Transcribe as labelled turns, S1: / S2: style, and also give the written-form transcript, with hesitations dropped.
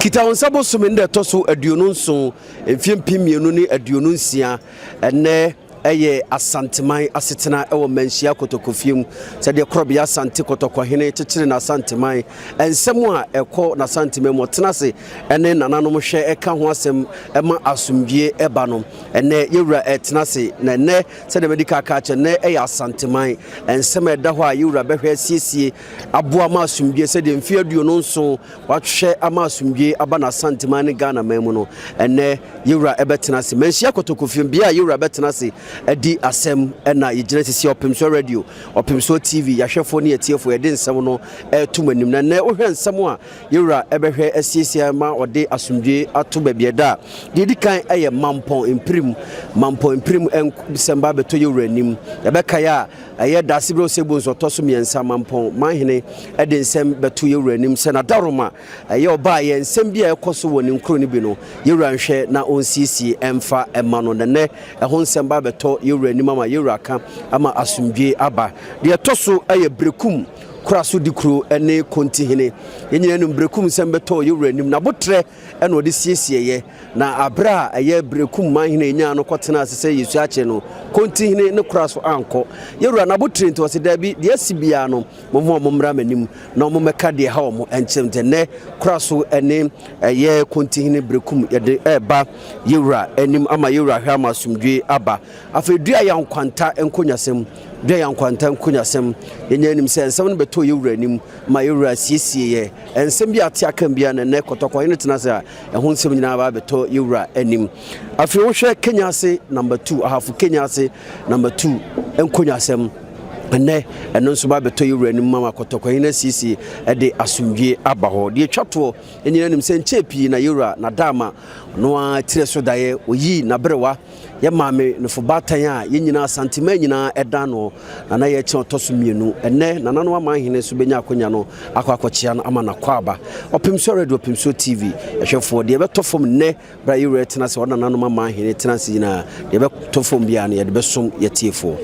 S1: Kitawonsa bosome no da ɛtɔ so 27, mfeɛ 2026, ɛnnɛ ɛyɛ Asanteman asetena wɔ Manhyia Kɔtɔkɔfie mu. Sɛdeɛ Korɔbea Asante Kɔtɔkɔhene kyekyere n'Asanteman, nsɛm a ɛkɔ n'Asanteman mu, ɔtena ase ne nananom hwɛ ɛka ho asɛm ma asomdwie ɛba no. Ɛnnɛ yɛwura ɛtena ase, na ɛnnɛ sɛdeɛ madi ka aka akyɛ, nnɛ ɛyɛ Asanteman nsɛm a ɛda hɔ a yɛwura bɛhwɛ asiesie aboa ma asomdwie, sɛdeɛ mfeɛ 27 wahwɛ ama asomdwie aba n'Asanteman ne Ghana man mu no. Ɛnnɛ yɛwura ɛbɛtena ase Manhyia Kɔtɔkɔfie, bea a yɛwura bɛtena ase adi asɛm ɛna yɛgyina sisi Ɔpemsoɔ Radio, Ɔpemsoɔ TV, yɛahwɛfoɔ ne yɛtiefoɔ, yɛde nsɛm no ɛreto mu anim. Na nnɛ wohwɛ nsɛm a yɛwura ɛbɛhwɛ asiesie ma ɔde asomdwie ato baabi ɛda a, deɛ ɛdi kan ɛyɛ Mampɔn Mpirim. Mampɔn Mpirim nsɛm ba bɛtɔ yɛwura anim. Yɛbɛkae a, ɛyɛ Daasebere Osei Bonsu ɔtɔ so mmiɛnsa, Mampɔn manhene, ɛde nsɛm bɛto yɛwura anim sɛ n'adaroma ɛyɛ ɔbaa yɛ nsɛm bi a ɛkɔ so wɔ ne nkuro no bi no, yɛwura nhwɛ na ɔnsiesie ɛmfa ɛma no. Nɛnɛ ɛho nsɛm ba bɛtɔ yɛwura anim ama yɛwura ka ama asomdwie aba. Deɛ ɛtɔ so ɛyɛ Berekum kora so di kuro ne Kontihene. Yɛn nyinaa nim Berekum nsɛm bɛtɔ yɛwura anim, n'abotrɛ ɛna ɔde siesieeɛ. Na aberɛ a ɛyɛ Berekum manhene nyaa no kɔtena ase sɛ yɛsua akye no, Kontihene ne kora so ankɔ. Yɛwura n'abotrɛ nti ɔsɛ daabi, deɛ asi biara no, momma ɔmo mmra m'anim na ɔmo mmɛka deɛ ha ɔmo nkyɛn. Nti ɛnɛ kora so ne ɛyɛ Kontihene Berekum yɛde ɛreba yɛwura anim ama yɛwura hwɛ ama asomdwe aba. Afei dua yɛ nkwanta nkonyasɛm, dua yɛ nkwanta nkonyasɛm. Yɛnyɛ anim sɛ nsɛm no bɛtɔ yɛwura anim ma yɛwura siesie yɛ nsɛm bi a ate aka bia. Na ɛnɛ Kɔtɔkɔhene tena ase a, ɛho nsɛm nyinaa ba bɛtɔ yɛwura anim. Afei wohwɛ Kenya ase number 2, Ahafo Kenya ase number 2 nkonyasɛm, ɛnɛ ɛno nso ba bɛtɔ yɛwura anim ma Kɔtɔkɔhene asiesie ɛde asomdwie aba hɔ. Deɛ ɛtwa toɔ, ɛnyina nim sɛ nkyɛɛ pii na yɛwura Nadaama no a tire so daeɛ ɔyii n'aberewa, yɛ maame nofo baatan a yɛn nyinaa Asantema nyinaa ɛda no, nana yɛkyɛn ɔtɔ so mmienu. Ɛnɛ nana no ama ahene so bɛnya akonnwa no akɔ akɔkyea no ama nakɔ aba. Ɔpemsoɔ Radio, Ɔpemsoɔ TV ɛhwɛfoɔ, deɛ ɛbɛtɔ fam nnɛ bra yɛwura tena sɛ ɔnananom ama ahene tena ase nyinaa, deɛ ɛbɛtɔ fam biara no, yɛde bɛsom yɛtiefoɔ.